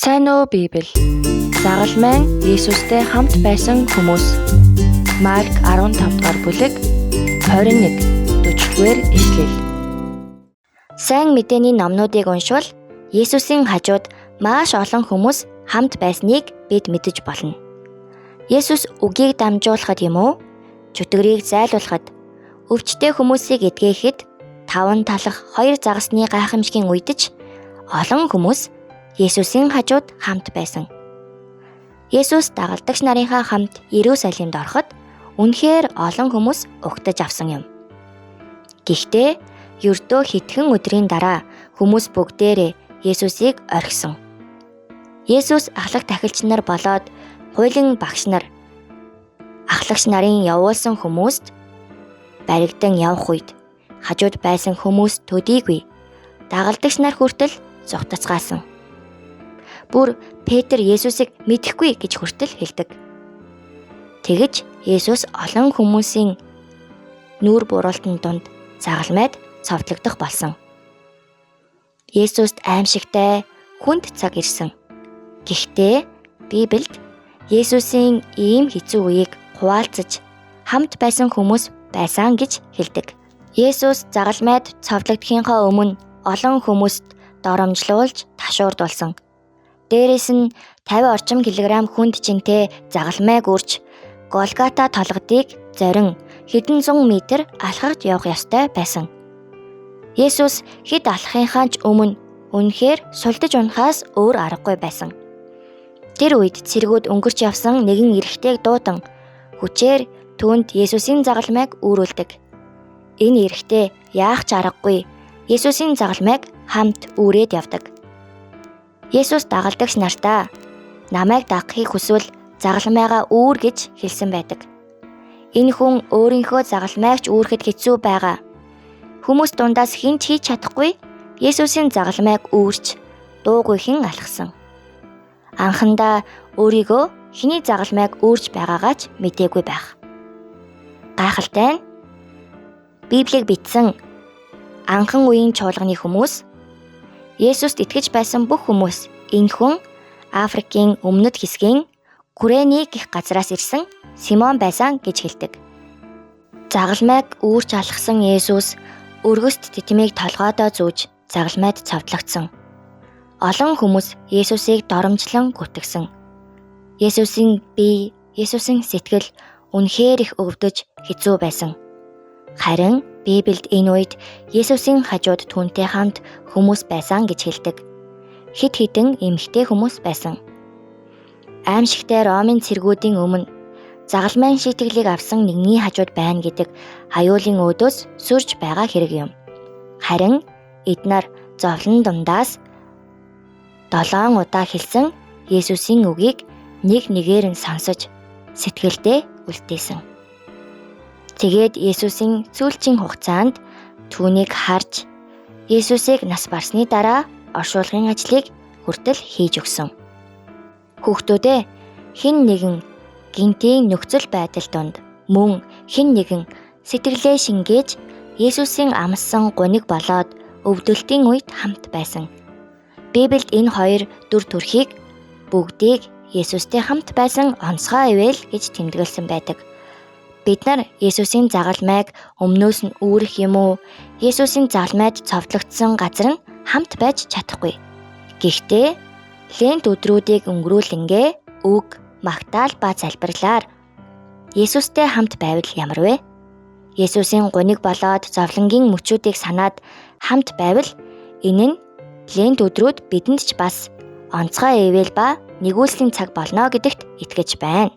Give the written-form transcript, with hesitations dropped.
Сайн уу, Библи? Загалмайн Есүстэй хамт байсан хүмүүс. Марк 15 дугаар бүлэг 21 40-р эшлэл. Сайн мэдээний номнуудыг уншвал Есүсийн хажууд маш олон хүмүүс хамт байсныг бид мэдэж болно. Есүс үгийг дамжуулахад юм уу? Чөтгөрийг зайлуулахад, өвчтөе хүмүүсийг эдгээхэд, таван талах хоёр загасны гайхамшигын үед ч олон хүмүүс Есүсийн хажууд хамт байсан. Есүс дагалдагч нарынхаа хамт Иерусалимд ороход үнэхээр олон хүмүүс угтаж авсан юм. Гэхдээ ердөө хэдхэн өдрийн дараа хүмүүс бүгдээрээ Есүсийг орхисон. Есүс ахлах тахилч нар болоод хуулийн багш нар ахлагч нарын явуулсан хүмүүст баригдан явах үед хажууд байсан хүмүүс төдийгүй дагалдагч нар хүртэл зугтацгаасан. Бүр Петр Есүсийг мэдэхгүй гэж хүртэл хэлдэг. Тэгэж Есүс олон хүмүүсийн нүүр буруултын дунд загалмайд цовдлогдох болсон. Есүст аимшигтай хүнд цаг ирсэн. Гэхдээ Библиэд Есүсийн ийм хэцүү үеийг хуваалцаж хамт байсан хүмүүс байсан гэж хэлдэг. Есүс загалмайд цовдлогдохынхоо өмнө олон хүмүүст доромжлуулж ташуурдуулсан. Дээрээс нь 50 орчим килограмм хүнд жинтэй загалмайг үрж Голгота толгодыг зорин хэдэн зуун метр алхаж явах ёстой байсан. Есүс хэд алхахынхаа ч өмнө үнэхээр сулдаж унахаас өөр аргагүй байсан. Тэр үед цэргүүд өнгөрч явсан нэгэн эрэгтэйг дуудан хүчээр түүнд Есүсийн загалмайг үүрүүлдэг. Энэ эрэгтэй яах ч аргагүй Есүсийн загалмайг хамт үүрээд явдаг. Есүс дагалдагч нартаа намайг дагахыг хүсвэл загалмайгаа үүр гэж хэлсэн байдаг. Энэ хүн өөрийнхөө загалмайг ч үүрэхэд хэцүү байгаа. Хүмүүс дундаас хэн ч хийж чадахгүй Есүсийн загалмайг үүрч дуугүйхэн алхсан. Анхандаа өөрийгөө хэний загалмайг үүрч байгаагаа ч мдээгүй байх. Гайхалтай нь Библийг бичсэн анхан үеийн чуулганы хүмүүс Есүст итгэж байсан бүх хүмүүс энэ хүн Африкийн өмнөд хэсгийн Күрэни гэх газраас ирсэн Симон байсан гэж хэлдэг. Загалмайг үүрч алхсан Есүс өргөст тэтмийг толгойдоо зүүж загалмайд цовдлогдсон. Олон хүмүүс Есүсийг доромжлон гүтгсэн. Есүсийн бие, Есүсийн сэтгэл үнэхээр их өвдөж хэцүү байсан. Харин Библиэд энэ үед Есүсийн хажууд түүнтэй хамт хүмүүс байсан гэж хэлдэг. Хэд хэдэн эмэгтэй хүмүүс байсан. Аимшигтай Ромын цэргүүдийн өмнө загалмайн шийтгэлийг авсан нэгний хажууд байна гэдэг аюулын өөдөөс сүрж байгаа хэрэг юм. Харин эд нар зовлон дундаас 7 удаа хэлсэн Есүсийн үгийг нэг нэгээр нь сонсож сэтгэлдээ үлдээсэн. Тэгээд Есүсийн сүүлчийн хугацаанд түүнийг харж Есүсийг нас барсны дараа оршуулгын ажлыг хүртэл хийж өгсөн. Хүүхдүүдээ, хэн нэгэн гинтийн нөхцөл байдал донд мөн хэн нэгэн сэтгэлээ шингээж Есүсийн амссан гуниг болоод өвдөлтийн үед хамт байсан. Библиэд энэ хоёр дүр төрхийг бүгдийг Есүстэй хамт байсан онцгой ивэл гэж тэмдэглэсэн байдаг. Бид нар Есүсийн загалмайг өмнөөс нь үүрэх юм уу? Есүсийн загалмайд цовдлогдсон газар нь хамт байж чадахгүй. Гэхдээ лент өдрүүдийг өнгөрүүлэнгээ үг, магтаал ба залбирлаар Есүстэй хамт байвал ямар вэ? Есүсийн гуниг болоод зовлонгийн мөчүүдийг санаад хамт байвал энэ нь лент өдрүүд бидэнд ч бас онцгой ивэл ба нэгүүлслийн цаг болно гэдэгт итгэж байна.